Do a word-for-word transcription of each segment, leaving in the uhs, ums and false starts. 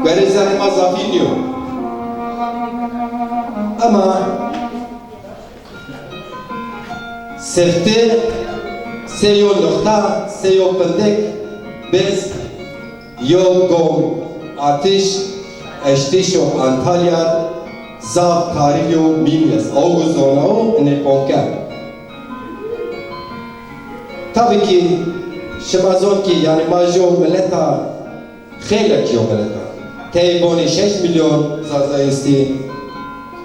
Werê zerrê ma zafî nîyo. Ema sifte sey yo nixta, sey yo pindek biz yo gom atiş eştiş û Antalya zaf tarîx yo mîn es. Aw zonao inê ponke. Tabii ki şima zon ki, yanî, ma jo mileta xeylek yo mileta. Tey vonê şeş milyon Zazay estî,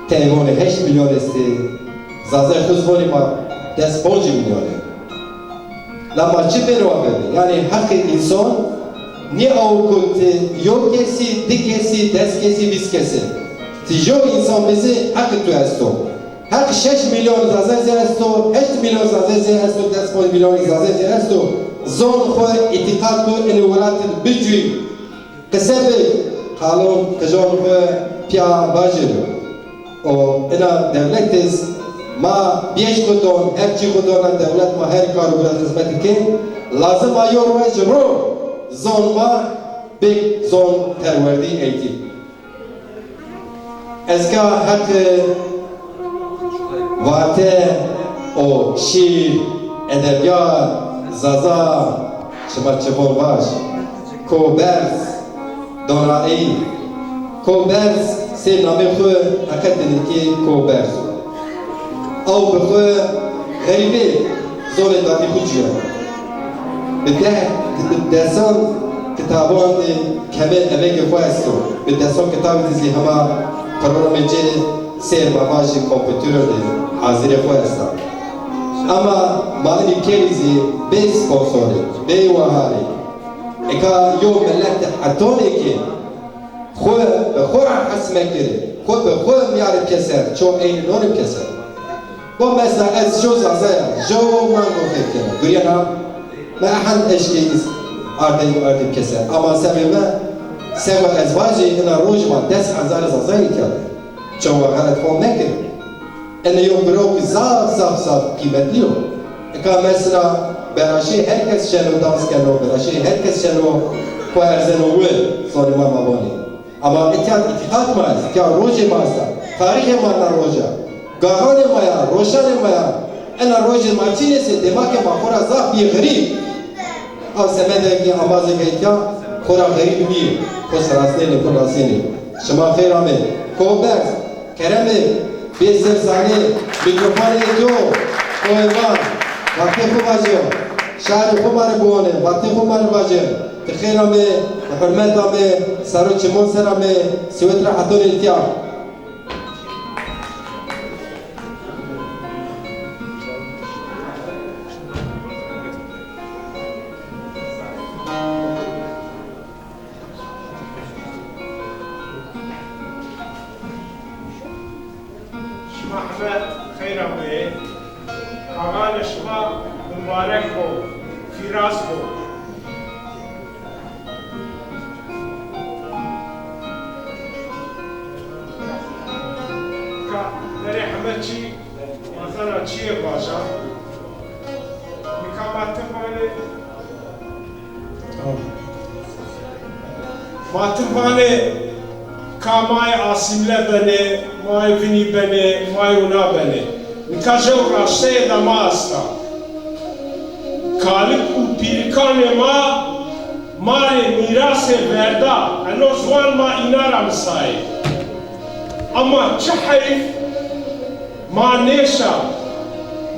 tey vonê heşt milyon estî. Zazay xwu zî vonê ma des ponc milyon ê. La ma çi bêro bibê? Yanî heqê însan nî aw ku ti yo kesî, di kesî, des kesî, vîst kesî. Ti yo însan bizî, heqê tu esto. Heq şeş milyon Zazay zî esto, heşt milyon Zazay zî esto, des ponc milyon Zazay zî esto. Zon xwu, îtîqat xwu inê welat de bicûy. Qise bi, qalon, qijon xwu pîya vajêro. O ina dewlet iz ma bieş xwu don, her çî xwu don, dewlet ma her kar û bira xizmetî kên. Lazim a yo roj ro zon ma bik zon perwerdî, eğitim. Ez ka heq vate û şîr, edebîyat, Zaza, şima çi von vaj, koberz, dona ey, koberz sey namê xwu heqet dinê ki koberz. Aw bi xwu xerîbê zonê dadî xwu cûya. Bi deh, bi desan kitaban de kemê emegê xwu esto. Bi desan kitabî de zî hema programê ci sey ma vajî komputero de hazirê xwu esta. Ama ma inî pîyerî zî bê sponsorî, bê waharî. Eka yo milet hetonê ki xwu bi xwu ra hes mekerê, xwu bi xwu mîyarê pîyeser, ço eynî nonê pîyeser. Bo mesela ez jo Zaza ya, jo Mango fek kena. Gurîyena mi ehend eşkê îz ardê, ardê pîyeser. Ama sebê mi, seba ez vajî, ina roj ma des hezar Zazayî kerdê. Çawa xelet fam mekir. Ene yo biro ki zaf, zaf, zaf qîmetlî yo. Eka mesela beraşê her kes şeno dans keno, beraşê her kes şeno xwu erzeno wi, zonê ma ma vanê. Ama îtya îtîqat ma est, îtya rojê ma esta, tarîxê ma na roja, gaxanê ma ya, roşanê ma ya, ena rojê ma çin ê se dêmakê ma xo ra zaf bîyê xerîb. A semedê ki amazê ke îtya xo ra xerîb nîyê, xo sirasnenê, xo nasnenê. Şima xeyr amê. Ko berz, keremê, bê ser sahnê, mîkrofonê ê to, o êvan, vatê xo vajê, şarê xo ma rê biwanê, vatê xo ma rê vajê. Ti xêr amê, bi hurmet amê, sero çimon ser amê, sîwet ra hetonê îtya. Şima heme xeyr ameyê. Kaxanê şima mubarek bo, fîraz bo. Ka verê heme çî, ma zana çîyê vaja. Nika ma ti vanê, ma ti vanê ka ma yê asîmle benê, ma yê vinî benê, ma yê wina benê. Nika jew raşteyê de ma esta. Kalik û pîrikanê ma ma rê mîrasê verda, eno ziwan ma înan ra misayê. Ama çi heyf, ma nêşa,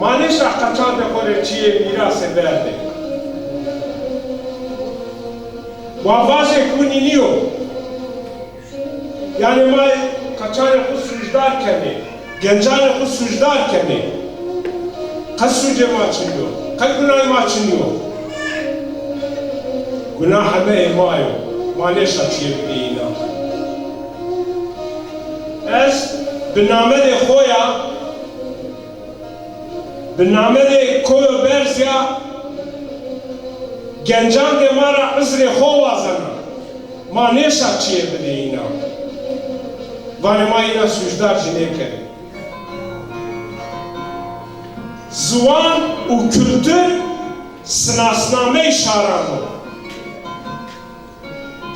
ma nêşa qeçandê xo rê çîyê mîrasê berdê. Wa vajê ki winî nîyo. Yanî ma qeçanê xo sûcdar kenê, gencanê xo sûcdar kenê. Qe sûcê ma çinî yo, qe gunayê ma çinî yo. Guna heme ê ma yo. Ma nêşa çîyê bidê înan. Ez bi namedê xo ya, bi namedê Koyo Berz ya, gencandê ma ra uzrê xo wazena. Ma nêşa çîyê bidê înan. Vanê ma înan sûcdar jî nêkenê. Ziwan û kultur sinasnameyê şaran o.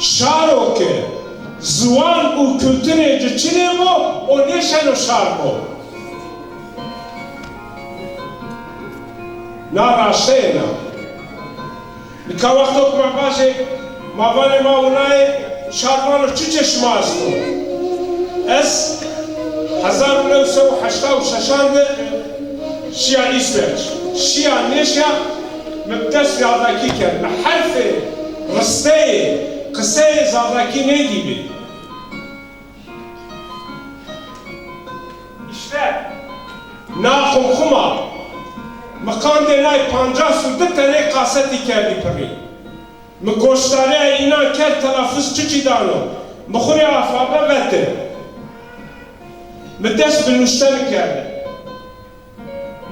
Şaro ke ziwan û kulturê ci çinê bo, o nêşeno şar bo. Na raşteyêna. Nika wexto ke ma vajê, ma vanê ma winayê, şar vano çiçê şima esto? Ez hezar û new sey û heşta û şeşan de şiya Îsveç. Şiya nêşiya, mi bi dest Zazakî kerd. Mi herfê risteyê qiseyê Zazakî nêdîbî. Îşte, na xumxuma mi qandê nay pancas û di tenê kasetî kerdî pirî. Mi goşdarîya înan kerd, telafuz çiçî dano. Mi xwu rê alfabe vete. Mi dest bi nuştene kerde.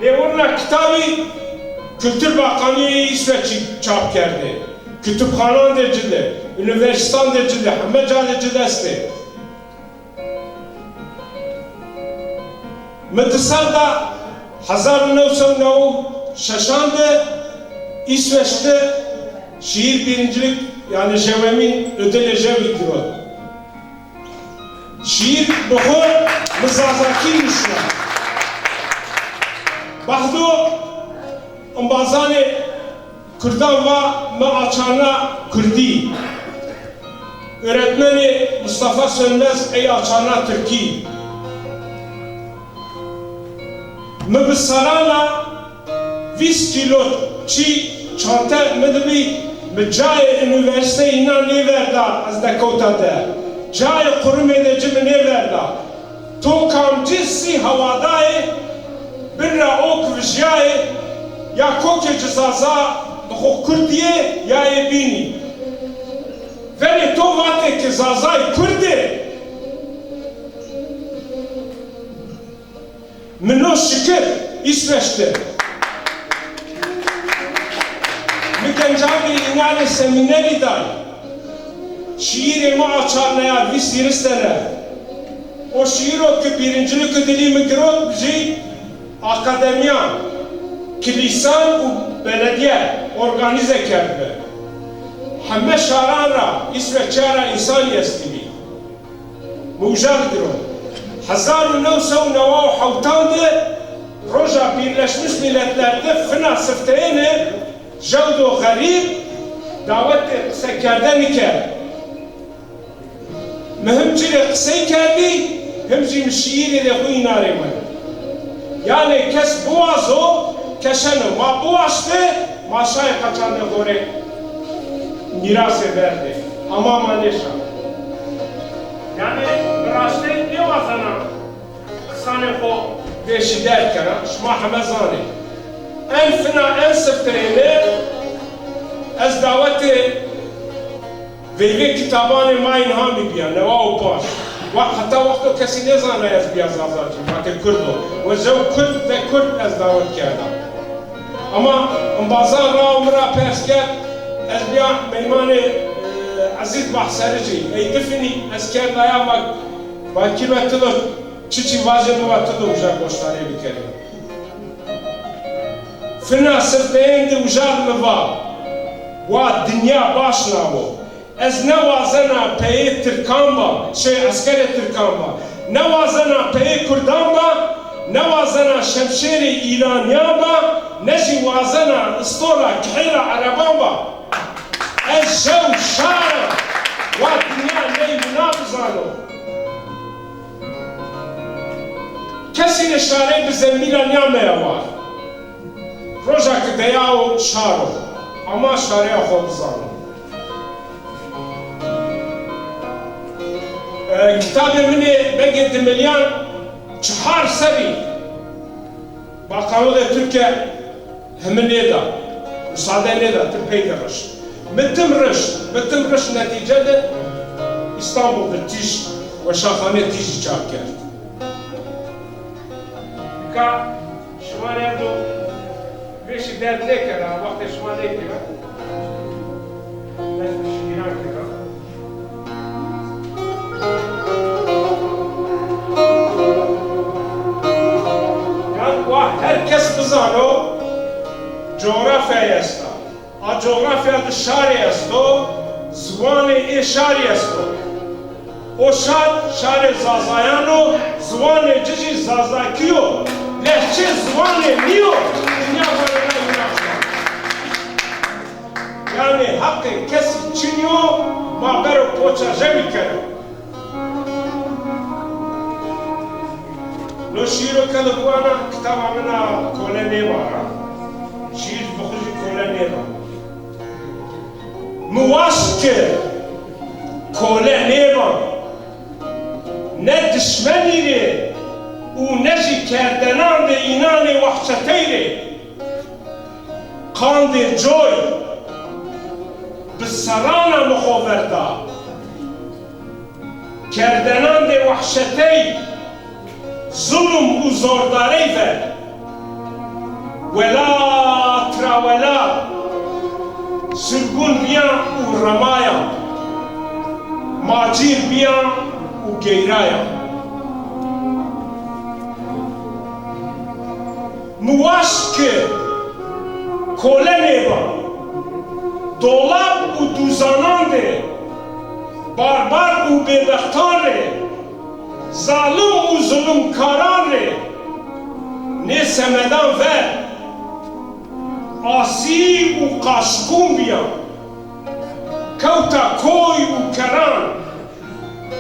Nêwirina kitabî Kultur Bakanlîyê Îsveçî çap kerdê. Kutubxanan de ci de, unîversîtan de ci de, heme ca de ci de estê. Mi di serra hezar û new sey û neway û şeşan de Îsveç de şîîr birincilik, yanî jewemîn ödülê jewî girot. Şîîr bi xo mi Zazakî nuşna. Bahdo embazanê kurdan va mi açarna kurdî. Öğretmenê Mustafa Sönmez ey açarna tirkî. Mi bi serran ra vîst kîlo çî çante mi de bî, mi cayê unîversîteyî înan nêverda, ez dekewta de. Cayê qurumê de ci mi nêverda. To kamci sî hewadayê, bin ra ok vijyayê, ya kokê ci Zaza bi xo kurd dîyê ya ê bînî. Verê to vatê ke Zazay kurd ê. Mi no şikir Îsveç de. Mi gencanê înan rê semînerî day. Şîîrê mi açarneya vîst hîris tene. O şîîro ke birincilik ödülî mi girot jî akademîyan, kilîsan û belediye organîze kerdbi. Heme şaran ra Îsveçîya ra însanî estîbî. Mi uca de giro. Hezar û new sey û neway û hewtan de roja Birleşmiş Milletler de fina sifteyêne jew do xerîb dawetê qisekerdene kerd. Mi him ci rê qisey kerdî, him jî mi şîîrêdê xo înan rê wend. Yanê kes biwazo, keşeno. Ma biwaştê, ma şayê qeçandê xo rê mîrasê verdê. Ama ma nêşa. Yanî mi raştey nêwazena qisanê xo vêşî derg kena, şima heme zanê. En fina, en sifteyêne ez dawetê veyvê kitabanê Mayîn Hamî bîya, neway û panc. Wa heta wexto kesî nêzanay ez bîya Zazacî, vatê kurd o. Wa jew kurd ve kurd ez dawet kerda. Ama embazan ra û mi ra pers kerd, ez bîya meymanê, e, Ezîz Bahsericî. Ey difinî ez kerdaya, va, va kî ve ti do çiçî vajê, mi va ti do uca goşdarê bikerî. Fina sifteyên de uca de mi va, wa dinya baş nawo. Ez ne wazena peyê tirkan ba, şey, eskerê tirkan ba. Ne wazena peyê kurdan ba, ne wazena şemşêrê îranîyan ba, ne jî wazena istora kihêla ereban ba. Ez jew şar a, wa dinya ney wina bizano. Kesî rê şarey bi zembîla nîyameya war. Roja ke deyawo şar o, ama şareya xo bizano. E, kitabê min ê Begê Dimilîyan çihar serrî Bakanlixê Tirke himi nêda, musade nêda, tim pey de rişt. Mi tim rişt, mi tim rişt, netîce de Îstanbul de tîj, weşanxane tîjî çap kerd. Nika şima rê endo vêşî derd nêkena, wextê şima nêkena. Ez şîran kena. Yan wa her kes bizano, coğrafyayê esta. A coğrafya de şarê esto, Ziwanê ê şarî esto. O şar, şarê Zazayan o, ziwanê ci jî Zazakî yo. Lehçê ziwanê mi yo, dinya verêna wina. Yanî heqê kesî çin yo, ma bero poça jewî kero. No şîro ke de biwana, kitaba min a Kole Nêba ra. Şîr bi xwu jî Kole Nêba. Mi waşt ke Kole Nêba ne dişmenî rê û ne jî kerdenandê înanê Wahşetey rê. Qandê coy bi serran a mi xo ver da. Kerdenandê wehşetey, zulm û zordarey ver welat ra welat sirgûn bîyan û remayan, macîr bîyan û geyrayan. Mi waşt ke Kole Nêba, dolab û dûzanan de, barbar û bêbextan rê, zalim û zulmkaran rê nê semedan ver asî û qaşqûn bîyan, kewta koy û keran,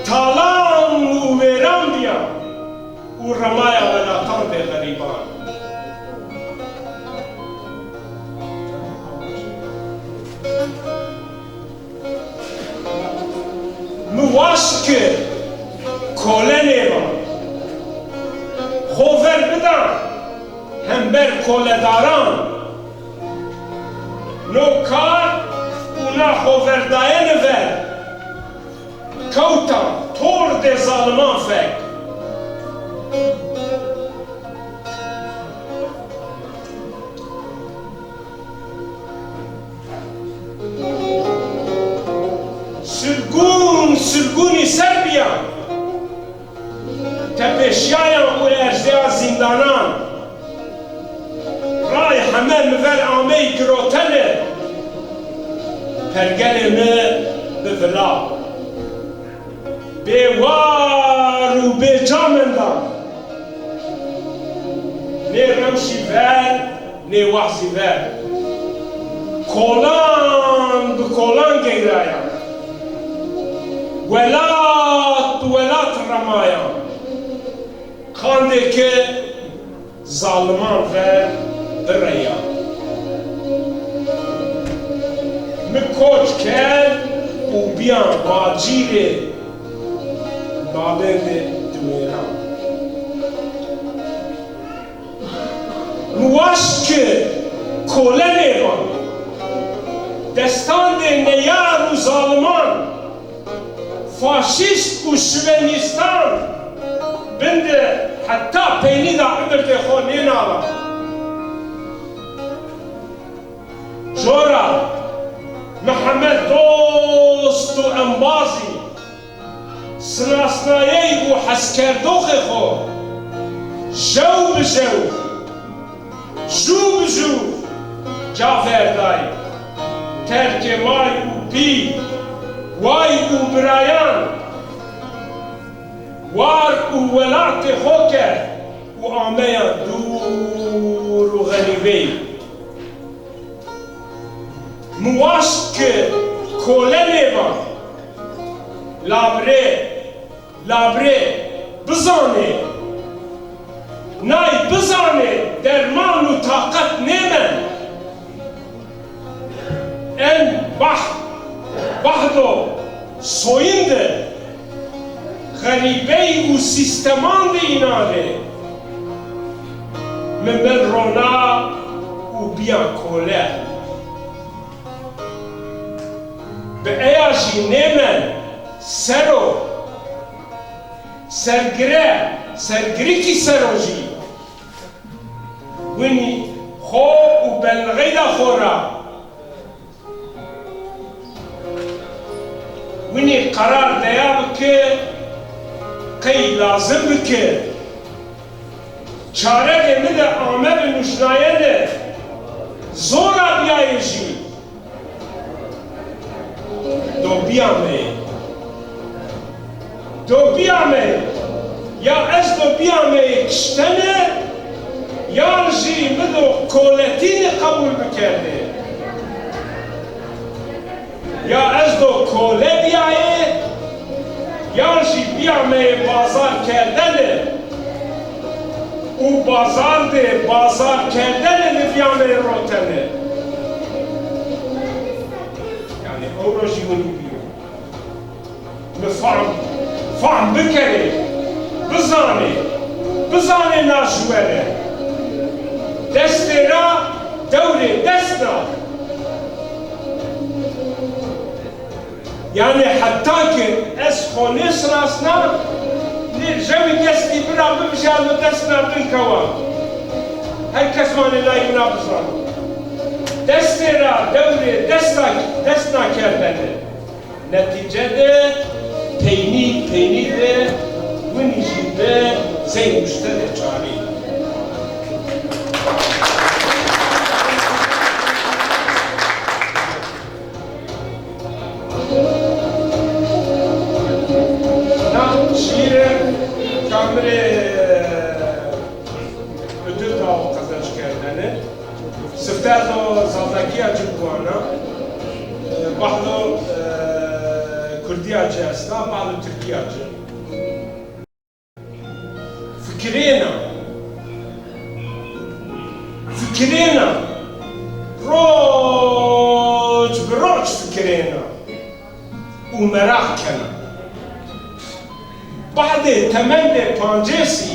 talan û wêran bîyan û remaya welatan de xerîban. Mi waşt ke Kole Nêba xo ver bida hember koledaran. No kar û na xoverdayene ver kewta tordê zaliman fek. Sirgûn sirgûnî ser bîyan, tepêşîyayan û erzîya zîndanan. Ray heme mi ver amey girotene, pergelê mi bi vila. Bêwar û bêca menda. Nê rewşî ver, nê wahzî ver. Kolan bi kolan geyrayan. Welat bi welat remayan. Qandê ke zaliman ver bireya. Mi koç kerd û bîyan macîrê babê mi diwêran. Mi waşt ke Kole Nêba destandê neyar û zaliman, faşîst û şivenîstan bin de heta peynî de umirdê xo nênala. Jora Mihemed dost û embazî sinasnayey û heskerdoxê xo jew bi jew, jû bi jû ca verday. Terkê may û pî, way û birayan, war û welatê xo kerd û ameya dûr û xerîbey. Mi waşt ke Kole Nêba, labrê, labrê bizanê, nay bizanê derman û taqet nêmen. En bah-, bahdo soyin de xerîbey û sîsteman de înan rê mi mil rona û bîya kole. Bi eya jî nêmen sero, sergire, sergirikî sero jî winî xo û belixeyda xo ra winî qerar deya bi ke qey lazim bi ke çaredê mi de amebi nuşnayene, zora bîyayê jî. Do bîyameyê. Do bîyameyê. Ya ez do bîyameyê kiştene, yan jî mi do koletînî qebûl bikerdê. Ya ez do kole bîyayê, yan jî bîyameyê bazar kerdene û bazar de bazar kerdene mi bîyameyê rotene. Yanî ewro jî winî bîyo. Mi fahm, fahm bikerê, bizanê, bizanê na juwene. Destê ra dewrê dest na. Yanî heta ki ez xo nêsinasna, nê jewî destî mi ra bivijya mi dest na bin kewa. Her kes vanê nay wina bizano. Destê ra dewrê dest na, dest na kerdene. Netîce de peynî peynî de winî jî bi zey muşterê çarî. Na şîîre kamilê ödül dawo qezenc kerdene. Sifte ez o Zazakîya ci biwana, e, bahdo, e, Kurdîya ci esta, bahdo Tirkîya ci. Fikirêna. Fikirêna. Roc bi roc fikirêna. Û meraq kena. Bahdê temendê pancêsî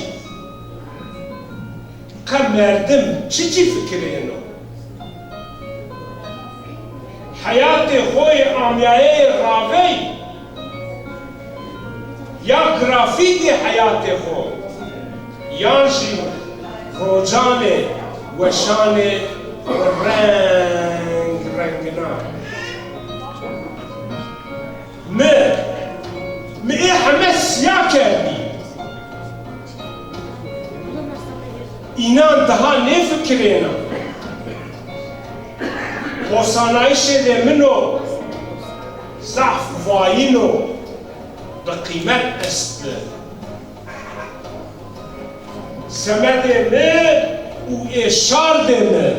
qe merdim çiçî fikirêno? Heyatê xo yê amyayeyê ravey ya grafîkê heyatê xo, yan jî rocanê weşanê reng renginan. Mi, mi ê heme sîya kerdî. Înan daha nêfikirêna. Posanayîşê de min o, zaf vayîn o, bi qîmet est bi. Semedê mi û ê şardê mi.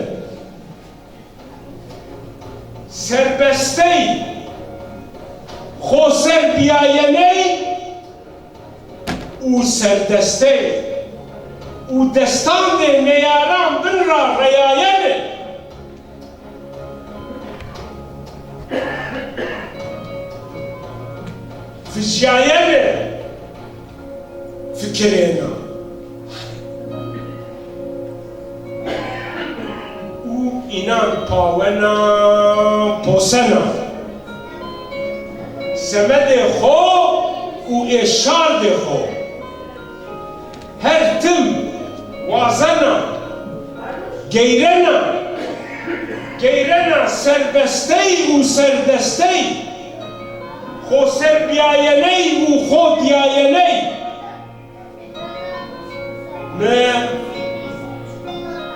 Serbestey, xoserbîyayeney û serdestey û destandê neyaran bin ra reyayene. Vijyayene. Fikirêna û înan pawena, posena. Semedê xo û ê şardê xo her tim wazena, geyrena, geyrena serbestey û serdestey, xoserbîyayeney û xodîyayeney. Mi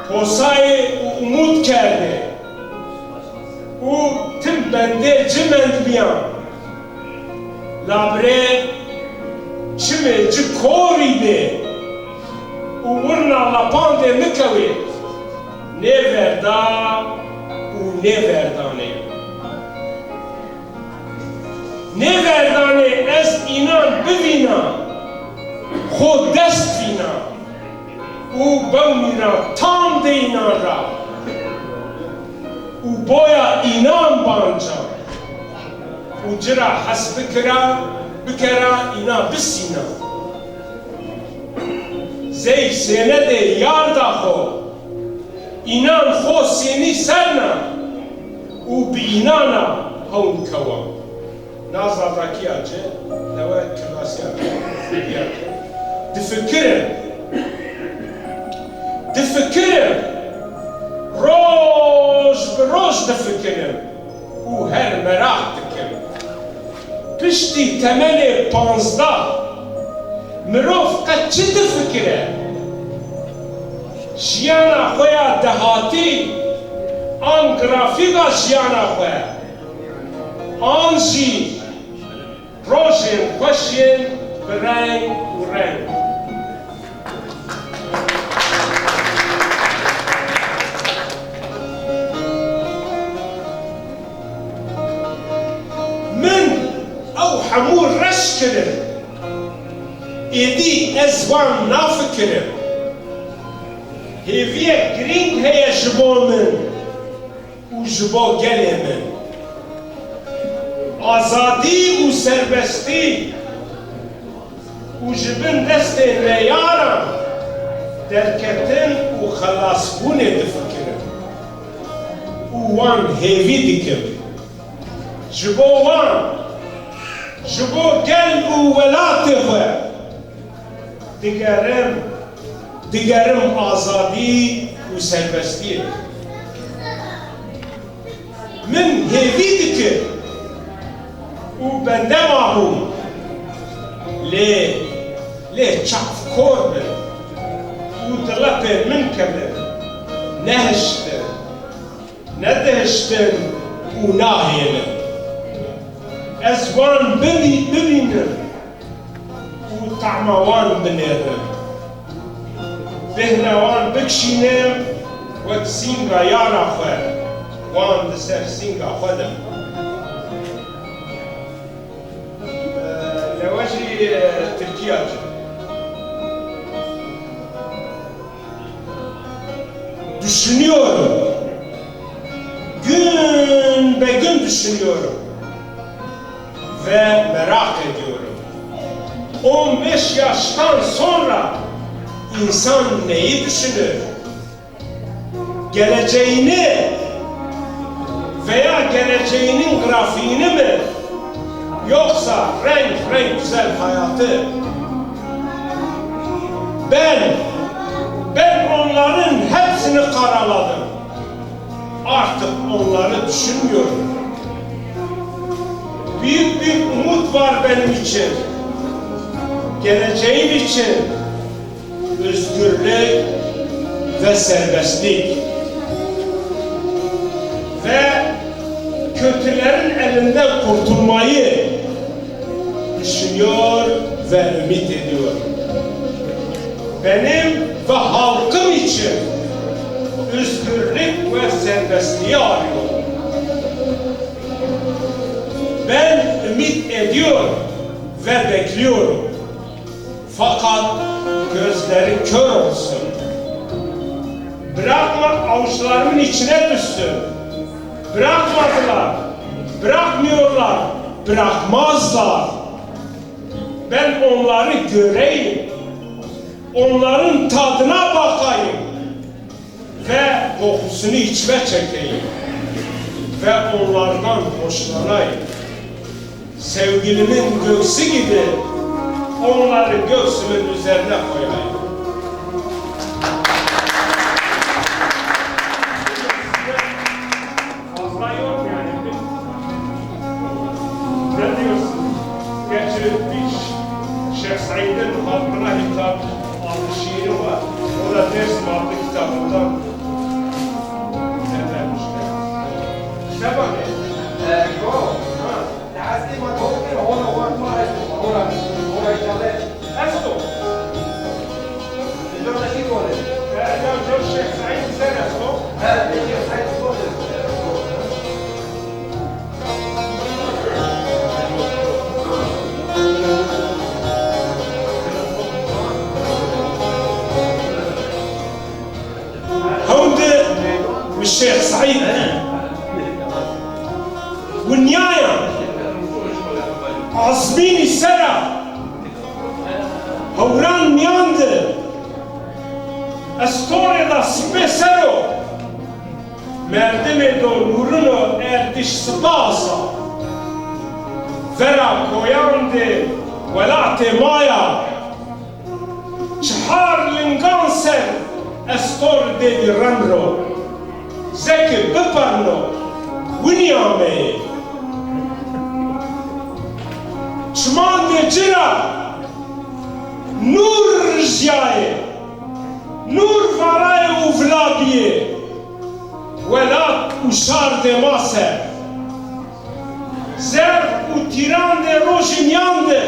posayê û umûd kerdê û tim bendê ci mendbîyan. Labirê çimê ci korî bê û wirna lapandê mi kewê. Nêverda û nêverdanê. Nêverdanê ez înan bivîna, xo dest vîna û bewnî ra tam de înan ra û boya înan banca û ci ra hes bikira, bikera îna bisîna. Zey sênedê yarda xo, înan xo sênî serna û bi înan a hewn kewa. Na Zazakîya ci, newe Kirasîya ci, Kurdîya ci. Difikirim. Difikirim. Roj bi roj difikirim. Û her meraq dikim. Piştî temenê panzdeh mirov qet çi difikire? Jiyana xo ya dehatî an grafîka jiyana xo? An jî rojên xweş yên bi reng û reng. Min ew hemû reş kirin. Êdî ez wan nafikirim. Hêviyek girîng heye ji bo min û ji bo gelê min. Azadî û serbestî û ji bin destê neyaran derketin û xelasbûnê difikirim û wan hêvî dikim. Ji bo wan, ji bo gel û welatê xwe digerim, digerim azadî û serbestiyê. Min hêvî dikir û bende ma bû. Lê, lê çav kor bi û dilepê min kebir. Nehiştin, nedihiştin û nahêlin. Ez wan bibî-, bibînim û tahma wan binêrim. Bêhna wan bikişînim, wek sînga yara xwe, wan di ser sînga xwe de. E, lewejî, e, Tirkîya ci. Düşünüyorum. Gün be gün düşünüyorum. Ve merak ediyorum. On beş yaştan sonra insan neyi düşünür? Geleceğini veya geleceğinin grafiğini mi? Yoksa renk renk güzel hayatı? Ben, ben onların hepsini karaladım. Artık onları düşünmüyorum. Büyük bir umut var benim için. Geleceğim için özgürlük ve serbestlik ve kötülerin elinden kurtulmayı düşünüyor ve ümit ediyor. Benim ve halkım için özgürlük ve serbestliği arıyorum. Ben ümit ediyorum ve bekliyorum. Fakat gözleri kör olsun. Bırakma avuçlarımın içine düşsün. Bırakmadılar, bırakmıyorlar, bırakmazlar. Ben onları göreyim, onların tadına bakayım ve kokusunu içime çekeyim ve onlardan hoşlanayım. Sevgilimin göğsü gibi onları göğsümün üzerine koyayım. Fazla yok yani. Ne diyorsun? Gerçi bir Şeyh Said'in halkına hitap adlı şiiri var. O da Dersim adlı kitabından derlenmiştir. Kitap abi. Ee, yok. Ha. Esto. Ya, ya, Şeyh Said ser esto. Hewn de mi Şêx Seîd dî. Winyaya azmînî ser a hewran mîyan de estorê da sipê ser o. Merdimê do nûrino erdiş spas a. Vera koyan de welatê ma ya. Çihar lingan ser estor dêdî ren ro, zeki biperno, winî ameyê. Çimandê ci ra nûr rijyayê, nûr varayê û vila bîyê welat û şardê ma ser. Zerf û tîran de rojê mîyan de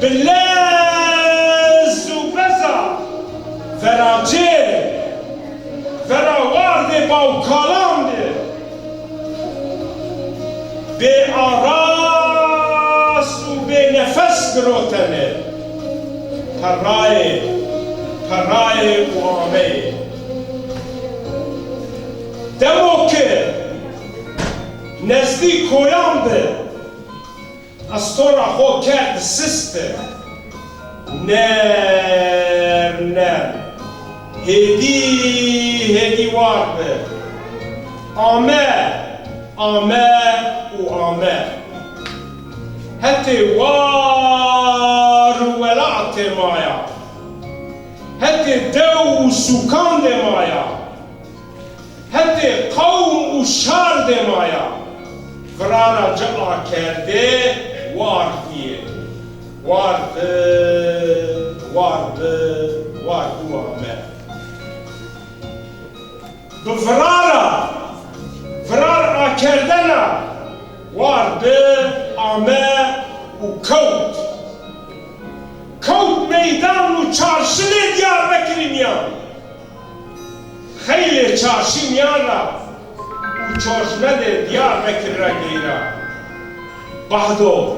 bi lez û beza vera cêr, vera wardê bawkalan de bêaras û bênefes girotene. Perrayê, perrayê û ameyê. Demo ke nezdî koyan bi, estora xo kerd siste. Nerm nerm, hêdî hêdî war bi. Ame, ame û ame. Hetê war û welatê ma ya. Hetê dew û sûkan de ma ya. Hetê qewm û şar de ma ya. Virara ci akerde war bîyê. War bi, war bi, war bi ame. Bi virara, virar akerdena war bi, ame û kewt. Kewt meydan û çarşinê Diyarbekirî mîyan. Xeylê çarşî mîyan ra û çorşme de Diyarbekir ra geyra. Bahdo.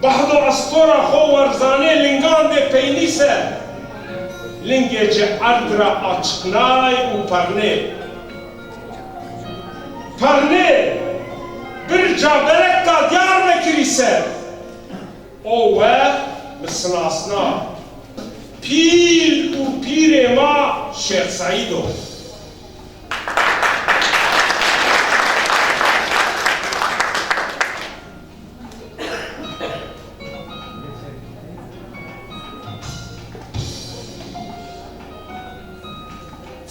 Bahdo estora xo werzanê lingan de peynî ser. Lingê ci erd ra açiqnay û pernê. Pernê bir caberekta Diyarbekirî ser. O wext mi sinasna. Pîl û pîrê ma Şêx Seîd o.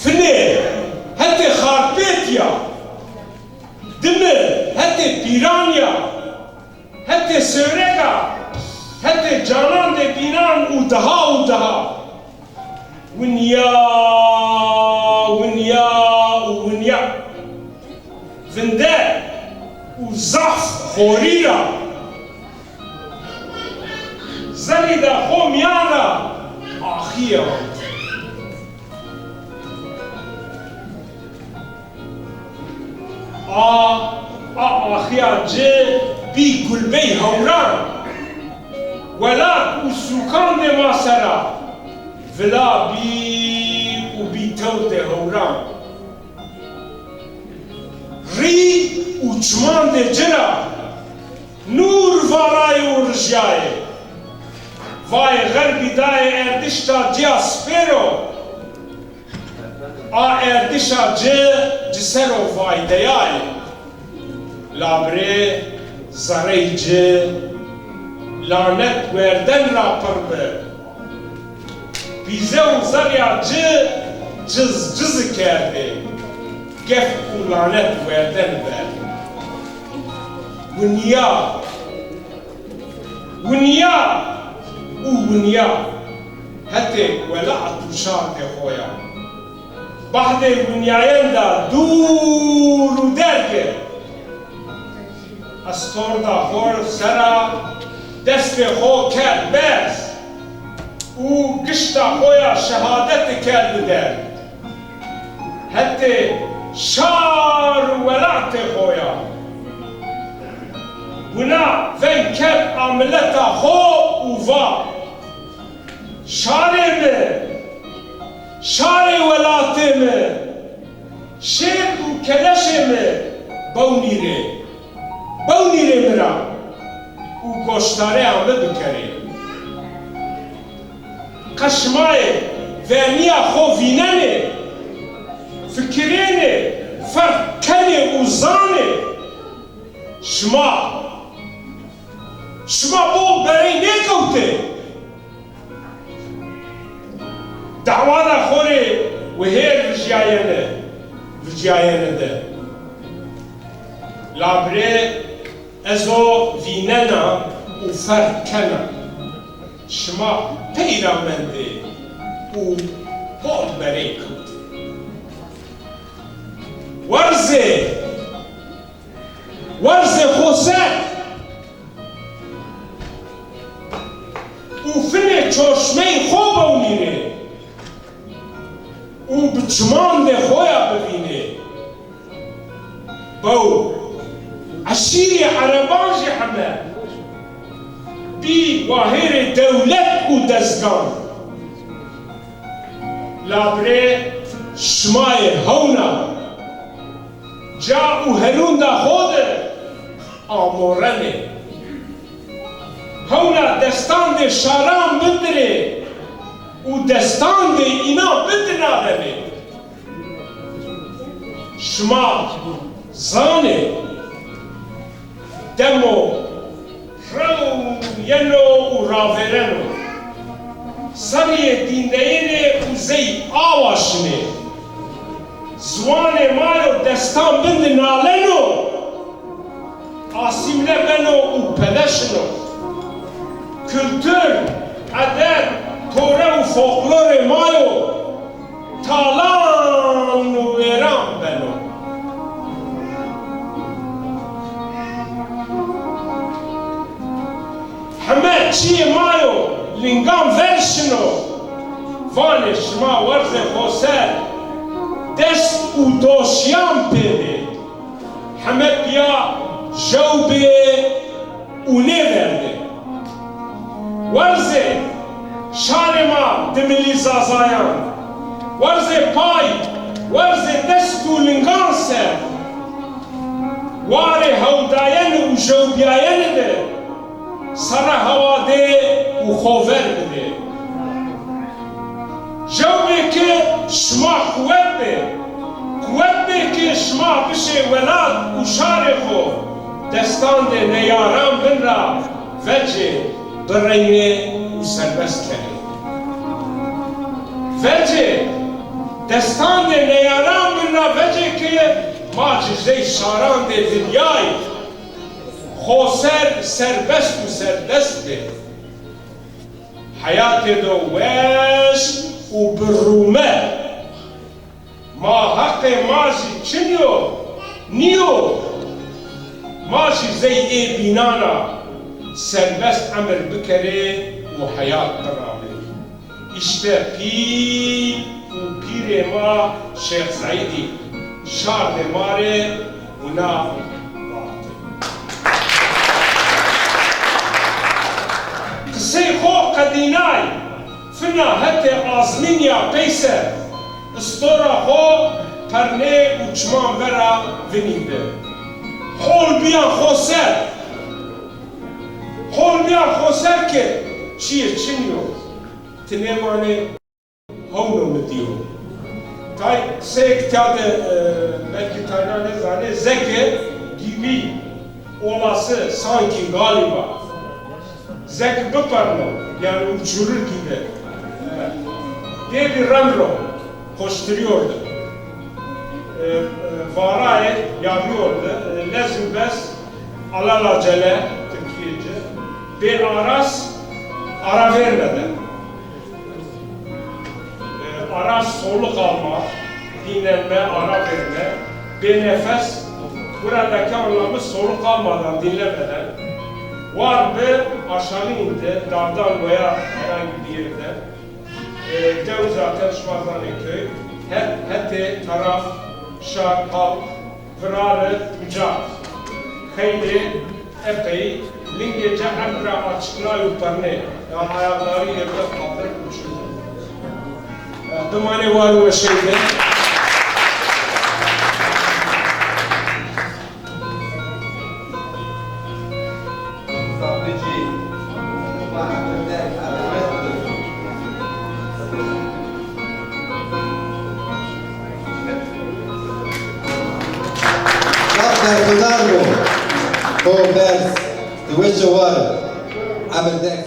Finê hetê Xarpêt ya, dimi hetê Pîran ya, hetê Sêwreg a, hetê canan de bînan û daha û daha. Winya, winya û winya. Vinde û zaf xorî ra zerrîda xo mîyan ra axîye ard. A, a axîya ci bî gulbey hewran. Welat û sûkan de ma sera vila bî û bî tewr de hewran. Rî û çiman de ci ra nûr varayê û rijyayê. Vayê xerbî dayê erdişta cîya sipêro. A erdişa ci, ci ser o vaydeyayê. Labirê zerrey ci lanet werden ra pir bi. Pîze û zerrya ci ciz cizi kerdê. Gef û lanet werden ver. Winya, winya û winya hetê welat û şartê xo ya. Bahdê winyayen de dûr û derg e. Estorda xo sera destê xo kerd berz û gişta xo ya şehadeti kerd derg. Hetê şar û welatê xo ya. Wina veng kerd a mileta xo û va: Şarê mi, şarê welatê mi, şêr û keleşê mi, bewnîrê, bewnîrê mi ra û goşdareya mi bikerê. Qe şima yê vernîya xo vînenê, fikirênê, ferq kenê û zanê. Şima, şima bol berey nêkewtê. Dawada xo rê wihêr vijyayene, vijyayene de. Labirê ez o vînena û ferq kena. Şima pey ra mendê û bol berey kewtê. Werzê! Werzê xo ser û finê çorşmeyî xo bewnîrê û bi çimandê xo ya bivînê. Bew, eşîrê ereban jî heme bî wahêrê dewlet û dezgan. Labirê şima yê hewna ca û herûnda xo de amorenê. Hewna destandê şaran bindirê û destandê înan bidinarenê. Şima zanê, demo rew yeno û ravêreno. Serrîyê dîndeyênê û zey awa şinê. Ziwanê ma yo destan bin de naleno, asîmle beno û pele şino. Kultur, edet, tore û folklorê ma yo talan û wêran beno. Heme çîyê ma yo lingan ver şino. Vanê şima werzê xo ser dest û doşîyan pê bê. Heme bîya jew bê û nêverdê. Werzê şarê ma Dimilî Zazayan, werzê pay, werzê dest û lingan ser, warê hewldayene û jewbîyayene de sere hewa dê û xo ver bidê. Jew bê ke şima quwet bê, quwet bê ke şima bişê welat û şarê xo destandê neyaran bin ra vecê, bireynê û serbest kenê. Vecê, destandê neyaran bin ra vecê ke ma ci zey şarandê dinyay xo ser serbest û serdest bê. Heyatê do weş û bi rûmet. Ma heqê ma zî çin yo, nîyo. Ma zî zey ê bînan a serbest emir bikerê û heyat biramê. Îşte pîl û pîrê ma Şêx Seîdî şardê ma rê wina vatê. Qisey xo qedînay, fina hetê azmîn ya peyser, istora xo pernê û çiman vera vinî bi. Hol bîyan xo ser, hol bîyan xo ser ke çîyê çin yo. Ti nêmanê. Hewno mi dîyo. Tay qiseyêk tîya de, e, belkî tayna nêzanê, zeke gîbî, olası, sanki, galiba. Zeke biperno, yani uçurur gibi. E, diye bir remro koşturuyordu. E, e, varaye yağıyordu. E, lez û bes, alelacele, Türkiye'ce, bê aras, ara vermeden. E, ara soluk alma, dinlenme, ara verme, benefes, buradaki anlamı soluk almadan, dinlemeden. War bi aşağı indi, dağdan veya herhangi bir yerden. E, dew zaten şima zanê köy. Het, hetê taraf, şar, halk, virarı, uca. Xeylê, epey, lingê ci erd ra açıknay û pernê. Ya ayakları yerde kaldırıp uçuyor. E, dimanê war û weşey de. Zaf berxudar bo. To berz, ti weşe war. Emir de